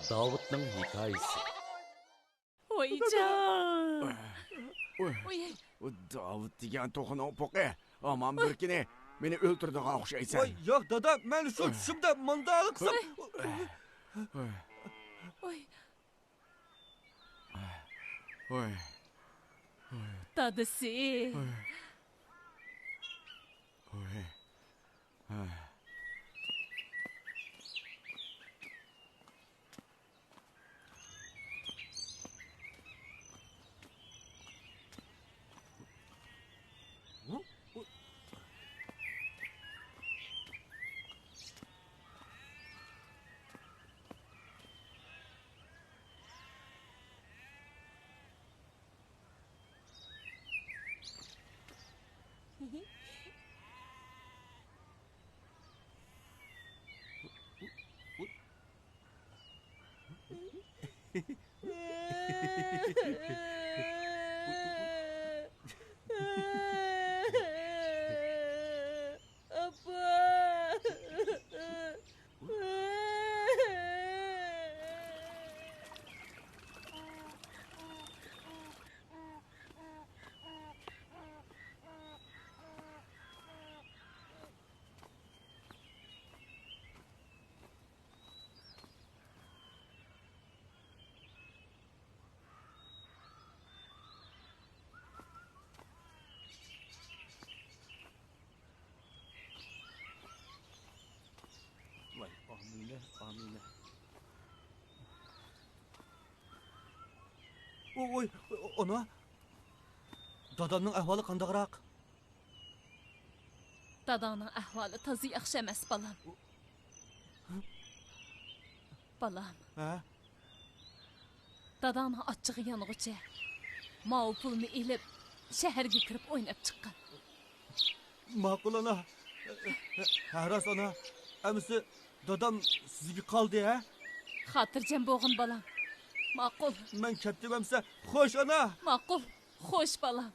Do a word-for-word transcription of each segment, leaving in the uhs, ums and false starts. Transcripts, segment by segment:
داۋۇتنىڭ ھېكايىسى. ۋايجان. ئۇي. ئۇي. داۋۇت دېگەن توخۇنىڭ پوقى. ھامان بىر كۈنى مېنى ئۆلتۈرىدىغان ئوخشايسەن. ۋاي، ياق، دادا، مەن شۇ چۈشۈمدە مانداق قىلسام. ئۇي. ئۇي. دادىسى. ۋاي، ئامىنە، ئامىنە. ۋوي، ئانا. دادامنىڭ ئەھۋالى قانداقراق؟ داداڭنىڭ ئەھۋالى تازا ياخشى ئەمەس، بالام. بالام. ھە؟ داداڭنىڭ ئاچچىقى يانغۇچە، ماۋۇ پۇلنى ئېلىپ، شەھەرگە كىرىپ ئويناپ چىققىن. ماقۇل، ئانا. ھە، راست، ئانا. ئەمىسە دادام سىزگە قالدى، ھە؟ خاتىرجەم بولغىن، بالام. ماقۇل. مەن كەتتىم ئەمىسە. خوش، ئانا. ماقۇل. خوش، بالام.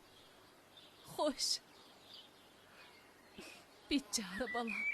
خوش. بىچارە بالام.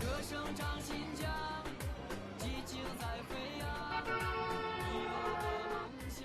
歌声唱新疆，激情在飞扬。你有多梦想？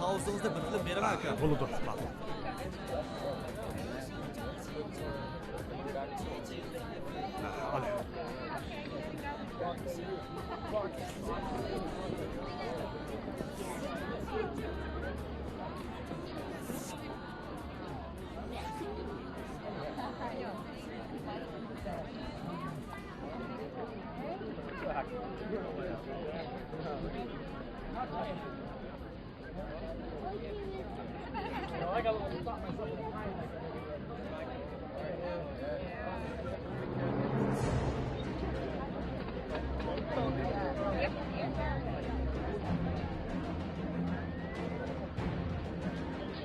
تاۋۇزىڭىزنى بىر تىلىم بېرىڭ، ئاكا. بولىدۇ.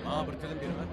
ماڭا بىر تىلىم بېرىڭە.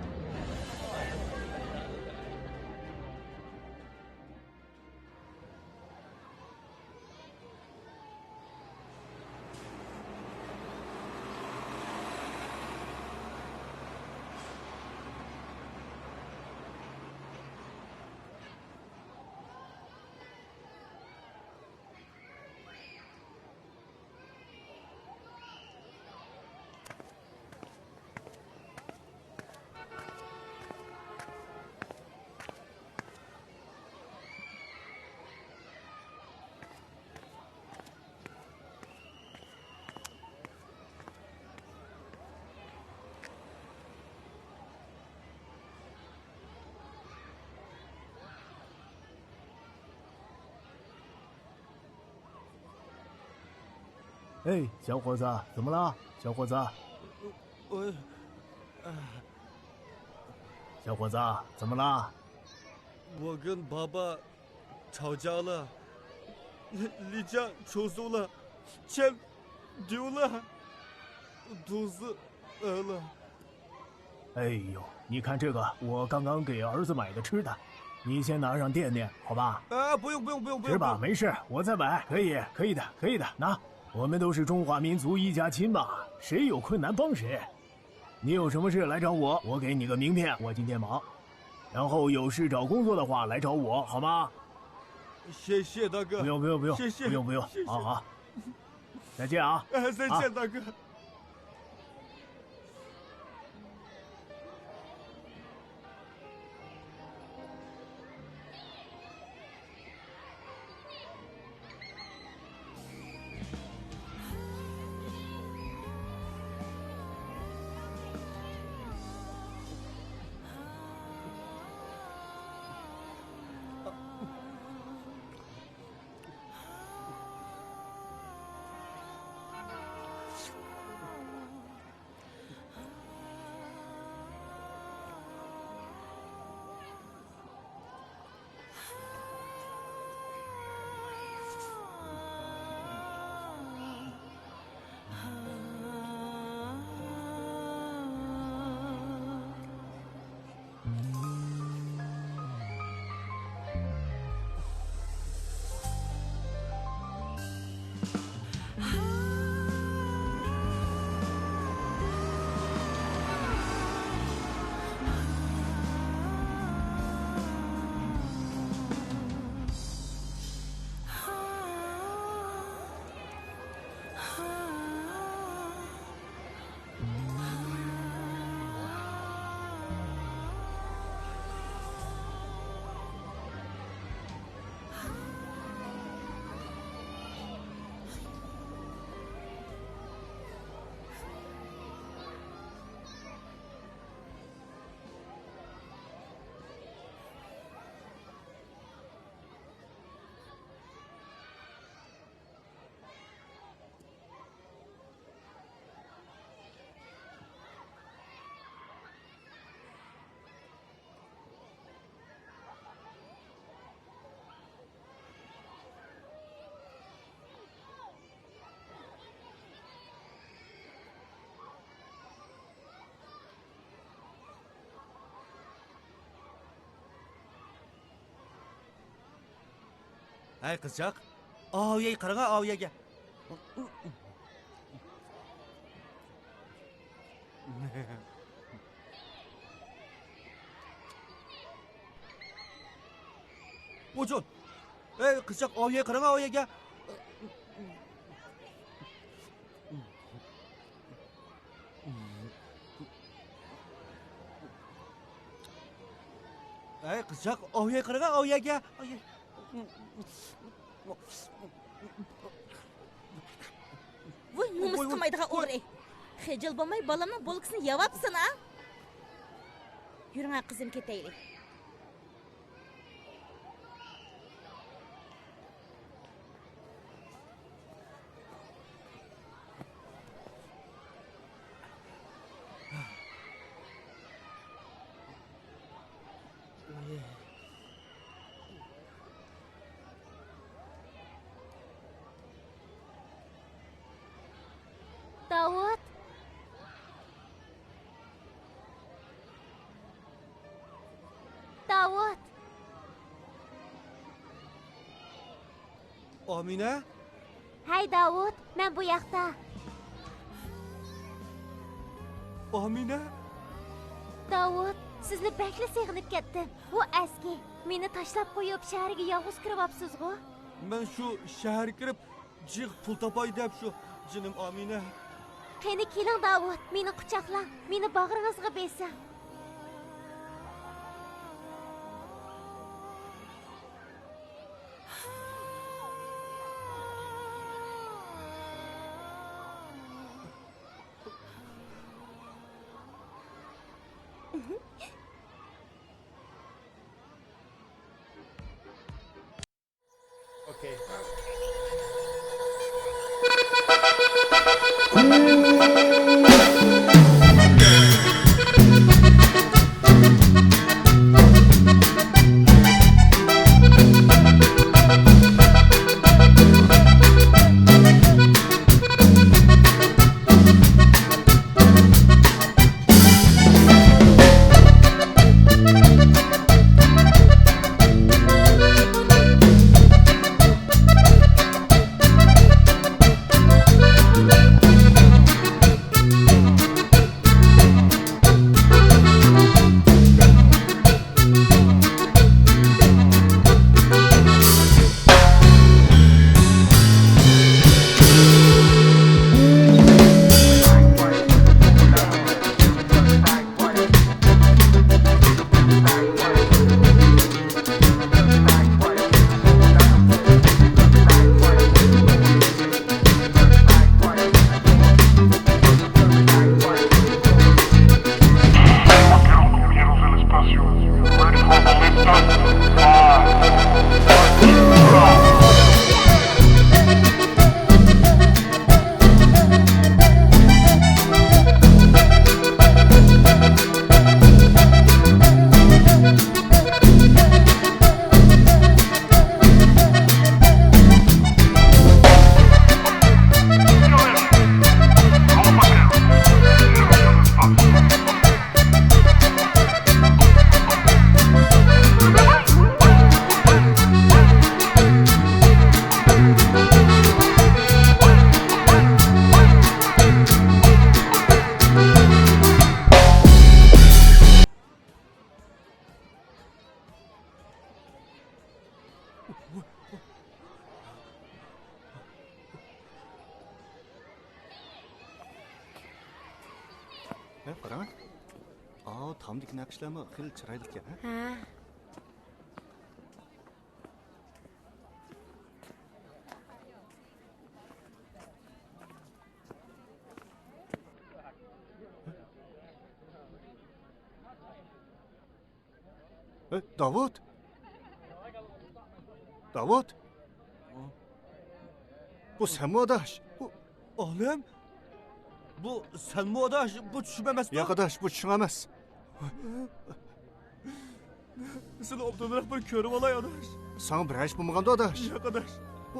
哎，小伙子，怎么了？小伙子，呃，呃，小伙子，怎么了？我跟爸爸吵架了，离，离家出走了，钱丢了，肚子饿了。 哎呦，你看这个，我刚刚给儿子买的吃的，你先拿上垫垫，好吧？啊，不用，不用，不用，不用，吃吧，不用。没事，我再买。可以，可以的，可以的，拿。我们都是中华民族一家亲嘛，谁有困难帮谁。你有什么事来找我，我给你个名片，我今天忙。然后有事找工作的话来找我，好吗？谢谢大哥。不用，不用，不用，谢谢，不用，不用，谢谢。好，好。 再见啊！哎，再见，啊。大哥。 ھەي، قىزچاق، ئاۋۇ يەرگە قاراڭا، ئاۋۇ يەرگە. ئوچۇن! ھەي، قىزچاق، ئاۋۇ يەرگە قاراڭا، ئاۋۇ يەرگە. ئەي، قىزچاق، ئاۋۇ يەرگە قارىغا، ئاۋۇ يەرگە. ئاۋۇ يەر. ۋوي، نومۇس قىلمايدىغان ئوغرى. خىجىل بولماي بالامنىڭ بولكىسىنى يەۋاپسىنا. يۈرۈڭ، قىزىم، كېتەيلى. داۋۇت! داۋۇت! ئامىنە؟ ھەي، داۋۇت، مەن بۇ ياقتا. ئامىنە؟ داۋۇت، سىزنى بەكلا سېغىنىپ كەتتىم. بۇ ئەسكى، مېنى تاشلاپ قويۇپ، شەھەرگە يالغۇز كىرىۋاپسىزغۇ؟ مەن شۇ شەھەرگە كىرىپ، جىق پۇل تاپاي دەپ شۇ، جېنىم ئامىنە. قېنى كېلىڭ داۋۇت، مېنى قۇچاقلاڭ، مېنى باغرىڭىزغا بېسىڭ. ھە، قاراڭ. ئاۋۇ تامدىكى نەقىشلەرمۇ خېلى چىرايلىق ئىكەن، ھە؟ ھە. ھە، داۋۇت! داۋۇت! بۇ سەنمۇ، ئاداش؟ بۇ، ئالىم! بۇ سەنمۇ، ئاداش؟ بۇ چۈشۈم ئەمەسمۇ؟ ياق، ئاداش، بۇ چۈشۈڭ ئەمەس. سېنى ئوبدانراق بىر كۆرۈۋالاي، ئاداش. ساڭا بىرەر ئىش بولمىغاندۇ، ئاداش؟ ياق، ئاداش. بۇ،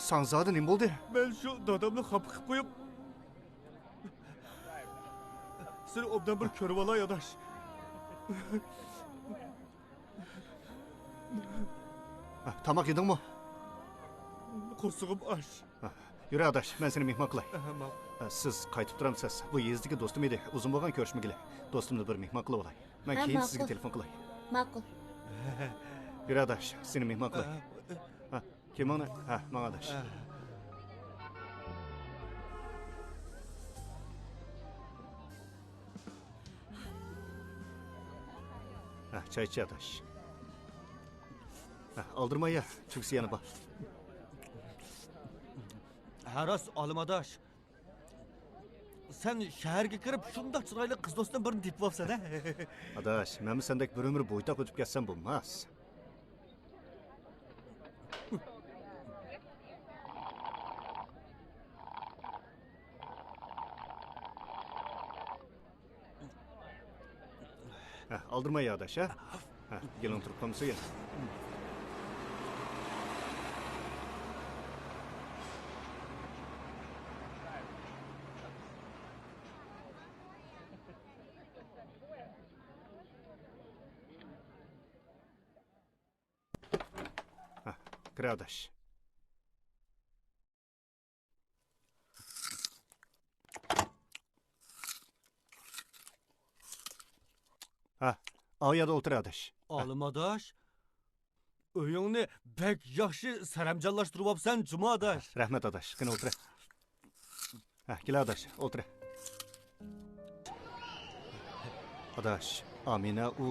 ساڭا زادى نېمە بولدى؟ مەن شۇ دادامنى خاپا قىلىپ قويۇپ، سېنى ئوبدان بىر كۆرۈۋالاي، ئاداش. ھە، تاماق يېدىڭمۇ؟ قورسىقىم ئاچ. ھە، يۈر ئاداش، مەن سېنى مېھمان قىلاي. ھە، ماقۇل. ھە، سىز قايتىپ تۇرامسىز؟ بۇ يېزىدىكى دوستۇم ئىدى، ئۇزۇن بولغان كۆرۈشمىگىلى. دوستۇمنى بىر مېھمان قىلىۋالاي. مەن ھە، كېيىن سىزگە ماقۇل. تېلېفون قىلاي. ماقۇل. يۈر ئاداش، سېنى مېھمان قىلاي. ھە. ھە، كىمىڭنى؟ ھە، ماڭ ئاداش. ھە. چاي ئىچ ئاداش. ھە، ئالدىرىماي يە، تۈگسە يەنە بار. ھە راست، ئالىم ئاداش. سەن شەھەرگە كىرىپ شۇنداق چىرايلىق قىز دوستتىن بىرنى تېپىۋاپسەن ھە؟ ئاداش، مەنمۇ سەندەك بىر ئۆمۈر بويتاق ئۆتۈپ كەتسەم بولماس. ھە، ئالدىرىماي يە ئاداش ھە. ھە، گېلىڭ تۇرۇپ قالمىسا يەنە. ھە، كىر ئاداش. ھە، ئاۋۇ يەردە ئولتۇر ئاداش. ئالىم ئاداش، ئۆيۈڭنى بەك ياخشى سەرەمجانلاشتۇرۇۋاپسەن جۇمۇ ئاداش. رەھمەت ئاداش، قېنى ئولتۇر. ھە، كېلە ئاداش، ئولتۇر. ئاداش، ئامىنە ئۇ